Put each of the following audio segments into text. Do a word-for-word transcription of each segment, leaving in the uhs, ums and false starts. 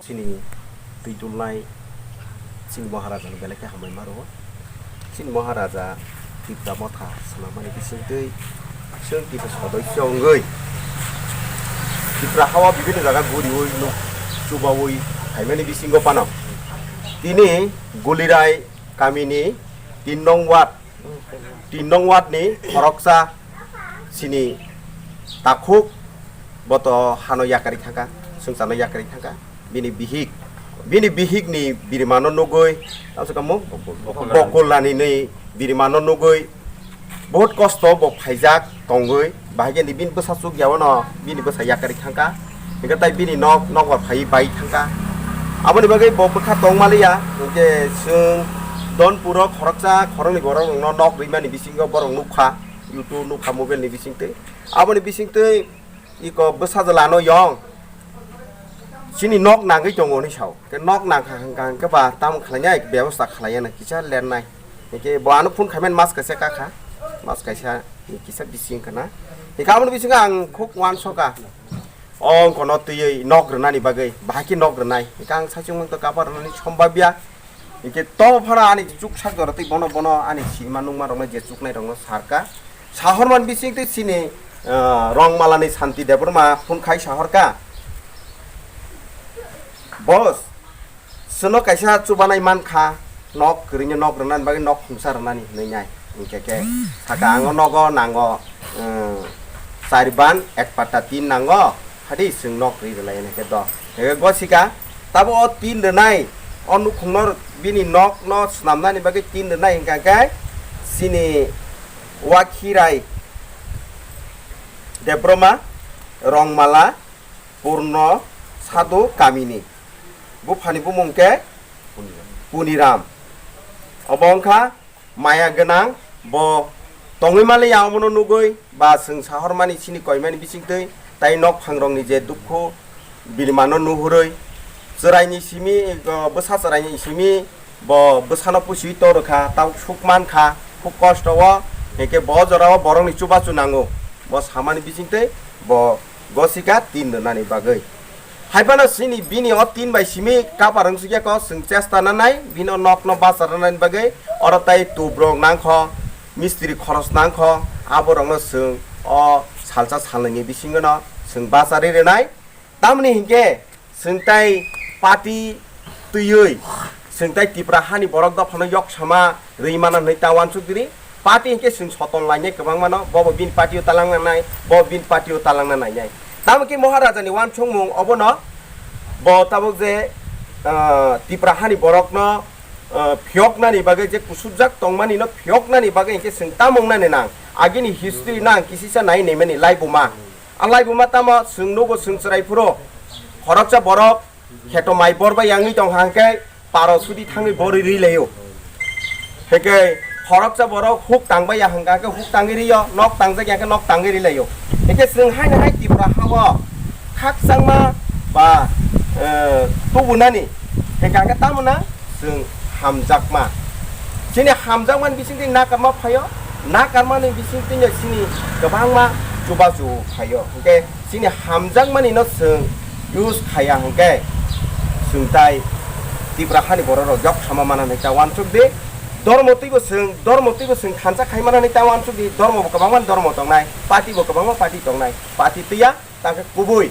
Chini twi tulnai chini Maharaja no belai khe hambai ma rwo. Chini Maharaja Tipra Motha swnamani bisingtwi chwng Tipra sodosyo wngwi Tipra hao bibinno jaga guriwi nuk chubawi phaimani bisingo phano tini Gulirai kamini tin nong ward, tin nong ward ni khoroksa chini takhuk bo to hano yakarwi thangkha, swngcharno yakarwi thangkha. Bini bihik, bini bihik ni birimano nugwi, tamsa kamo Bokullani ni birimano nugwi bahut kosto bo phaijak tongwi, bahai khe ni bini bwsa chukya o no bini bwsa yakarwi thangkha, hingkhe tai bini nok, nok bai phaiwi bai thangkha. Aboni bagwi bo bwkha tongmaliya, hingkhe chwng Donpuro khoroksa khoroknwi borok rokno nok rwimani bisingo borok nukha, YouTube nukha mobile ni bisingtwi. Aboni bisingtwi iko bwsa jwlano yong chini nok nangwi tongo hinwi sao. Khe nok nangkha hwnkha hwnkhe ba tamo khlainai, bebosta khlaiya na kisa lernai. Hingkhe bo ano phone khaimani mas kaisa kakha, mas kaisa ni kisa bising wngkha na. Hingkhe aboni bisingo ang khuk uansukha. O wngkha no twiwi nok rwnani bagwi, bahai khe nok rwnai. Hingkhe ang saichung mangtwi kapa rwnani sombabya. Hingkhe to phano ani chuksak jora twi bono, bono ani sima nungma rokno je chuknai rokno sarka. Sahormani bisingtwi chini, ah, Rongmalani Santi Debbarma phone khai sahorka. Boss, chwngno kaisa chubanai mankha, nok kwrwino nok rwnani bagwi nok khungsa rwnani hinwi nai. Hingkhe khe saka ang o nogo nango, um, char ban ek patta tin nango, hadi chwng nok ri rwlai hingkhe do. Hingkhe gosika, tabo o tin rwnai, o nukhungno bini nokno swnamnani bagwi tin rwnai hingkha khe chini Wakhirai Debbarma, Rongmala, Purno Sadhu kamini. Buphani bumung khe Puniram. Obo wngkha maya gwnang, bo tongwi maliya omono nugwi ba chwng sahormani chini koimani bisingtwi tai nokphangrokni je dukhu birimano nuhurwi chwraini simi, o, bwsa chwraini simi bo bwsano pusiwi torwkha, tabuk suk mankha, khub kosto o, hingkhe bo jorao borokni chubachu nango, bo samani bisingtwi bo gosika tin rwnani bagwi. Haiphano chini bini o tin bai simi kapar wngsukya kok, chwng chesta nanai bino nokno bacha rwnani bagwi, oro tai tubrok nangkho, mistri khoros nangkho, aborokno chwng o salsa salnwini bisingono chwng bacharwi rwnai. Tamoni hinkhe chwng tai party twiwi chwng tai Tipra hani borok dophano yoksama rwi mana hwnwi ta uansuk diri. Party hinkhe chwng soton lainai kwbangmano, bobo bini party o talangna nai, bobo bini party o talangna nainai. Tamo khe Maharaja ni uansukmung obono bo tabuk je, ah, Tipra hani borokno, ah, phiyoknani bagwi, je kusubjak tongmani no phiyoknani bagwi hinkhe chwng tamo wngnani nang. Agini history no ang kisisa nai naimani laibuma. A laibuma tamo chwng nugo, chwng chwrai phuru khoroksa borok kheto mai bor bai yangwi tong hang khe paro sudi thangwi bor ri laio. Hingkhe khoroksa borok huk tangbai ya hwnkha khe huk tangwi rio, nok tangjak ya khe nok tangwi ri laio. Hingkhe chwng haino hai Tipra hao khakchangma ba, eh, tubunani hingkha khe tamo na chwng hamjakma. Chini hamjakmani bisingtwi nakarma phaio, nakarmani bisingtwino chini kwbangma chubachu phaio. Hingkhe chini hamjakmani no chwng use khaiya hwnkhe chwng tai Tipra hani borok rok yoksama mana hinwi ta uansuk di. Dormo twibo chwng, dormo twibo chwng thansa khai mana hinwi ta uansuk di. Dormo bo kwbangma dormo tongnai, party bo kwbangma party tongnai, party twiya tangkhe kubui.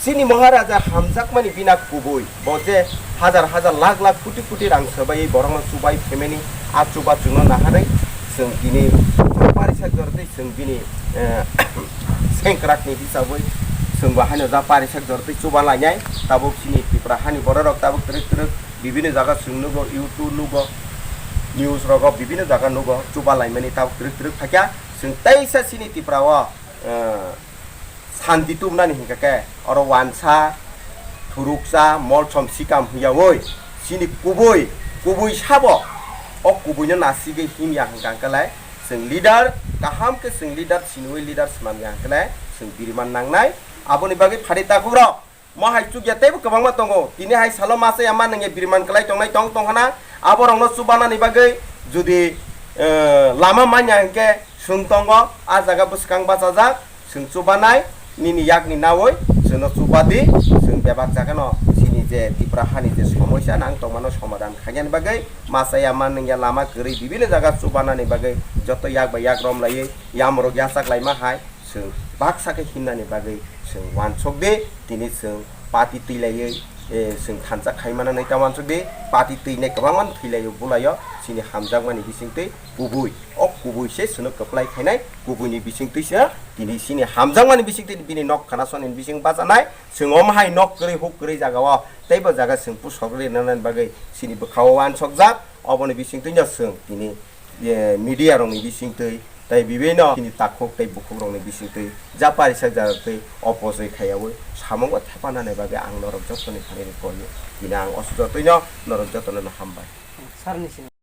Chini Maharaja hamjakmani bina kubui, bo je hajar hajar lakh lakh koti koti rang swbaiwi borokno chubai phaimani, a chuba chwngno naharwi chwng tini parisak jortwi chwng bini, eh, sengkrakni hisabwi chwngbo haino ja parisak jortwi chuba lainai. Tabuk chini Tipra hani bororok tabuk twrwk twrwk bibini jaga chwng nugo, YouTube nugo, news rogo bibini jaga nugo, chuba laimani tabuk twrwk twrwk phaikha. Chwng teisa chini Tipra o, eh, santi tubunani hinkha khe oro uansa, thuruksa, molsom sikam hwnyaui chini kubui, kubui sabo o kubuino nasigwi himya hwnkha hwnkhe lai chwng leader kaham khe chwng leader siniui leader swnamya hwnkhe lai chwng biriman nangnai. Aboni bagwi phari takhuk rok mo hai chukya teibo kwbangma tongo. Tini hai salo masa ya ma nangya biriman kwlai tongnai tong tongkhana. Aborokno chubanani bagwi jodi, eh, lama manya hinkhe chwng tongo, a jaga bwskang bachajak, chwng chubanai. Nini yakni nawi chwngno chubadi, chwng bebak jagano chini je Tripura hani je somosa nang tongmano somadan khainani bagwi, masa ya man nungya lama kwrwi bibino jaga chubanani bagwi joto yak bai yak romlaiwi yamrok yachak laima hai chwng baksa khe himnani bagwi chwng wansok de, tini chwng party twi laiwi, eh, chwng thansa khaimana nai ta wansok de, party twi nai kwbangma thwi laio bulaio chini hamjakmani bisingtwi kubui. O kubui se chwngno kwplai khainai, kubuini bisingtwi se tini chini hamjakmani bisingtwi bini nok khana soni bising bachanai, chwng omo hai nok kwrwi huk kwrwi jagao teibo jaga chwng pusok rwi nanani bagwi chini bwkhao wansokjak, oboni bisingtwino chwng tini eh, media rokni bisingtwi, tei bibino chini takhuk tei bukhukrokni bisingtwi japarijak jaga tei opojoi khaiyaui samungo thepanani bagwi ang norok jotoni phanini kol-o. Tini ang o jotoino norok jotono hambai. Sarni sini.